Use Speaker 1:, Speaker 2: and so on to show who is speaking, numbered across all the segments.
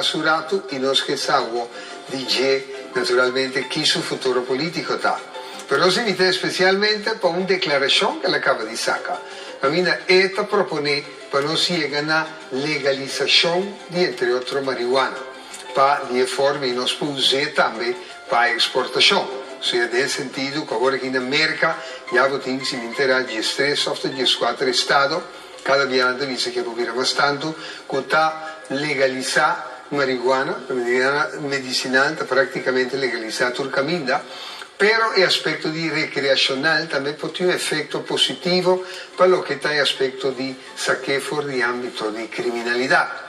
Speaker 1: Su ratu i nos ke sa awo di dje naturalmente ki su futuro politico ta. Pero nos invit'é especialmente pa un declaracion ke el a caba di saca, caminda e ta propone pa nos yega na legalisacion di entre otro marihuana, pa di e forma i nos por us'é tambe pa exportacion. Sea den e sentido cu awor aki na Merca ya bo tin si mi entera diestres of ta diescuater estado, Kada bia nan ta bisa ke por bira mas tantu ku ta legalisá marihuana, marihuana medisinal ta práktikamente legalisá tur kaminda, pero e aspekto di rekreashonal tambe por tin un efekto positivo pa loke ta e aspekto di sak'é for di ámbito di kriminalidat.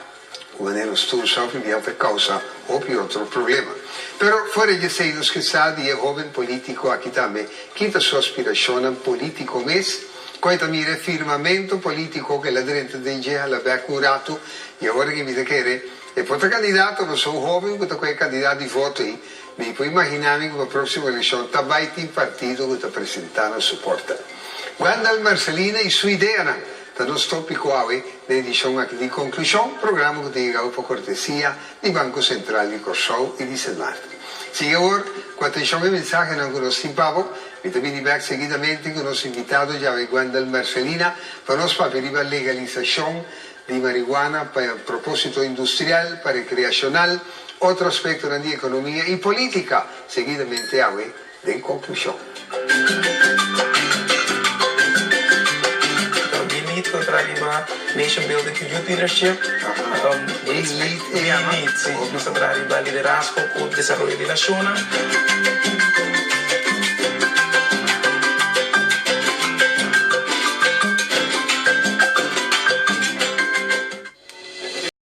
Speaker 1: Ku manera nos tur sa hopi bia ta kousa hopi otro problema. Pero fuera di esei nos ke sa di e hoben politico aki tambe ki ta su aspirashonnan politico mes, kon e ta mira e firmamento politico ku el a drenta den dje hala bek un ratu i awor aki mi ta kere e por ta kandidato pasobra un hoben ku ta kohe kandidat di voto ei mi por imagina mi ku pa proksimo elekshon ta bai tin partido ku ta presenta na su porta. Wendell Mercelina i su ideanan ta nos tópiko awe den edishon aki di Konklushon, programa ku ta yega pa kortesia di Banko Sentral di Kòrsou i di Sint Maarten. Sigui awor ku atenshon e mensahenan ku nos tin pa bo. Mi ta bini bèk seguidamente ku nos invitado djawe Gwendell Mercelina pa nos papia riba legalisashon di marihuana pa propósito industrial, pa rekreashonal, otro aspektonan di ekonomia i polítika. Seguidamente awe Den konklushon.
Speaker 2: B-Lead ku ta traha riba Nation Building ku Youth Leadership.
Speaker 1: B-Lead e yama?
Speaker 2: B-Lead, si. Nos ta traha riba liderazgo ku desaroyo di nashonnan.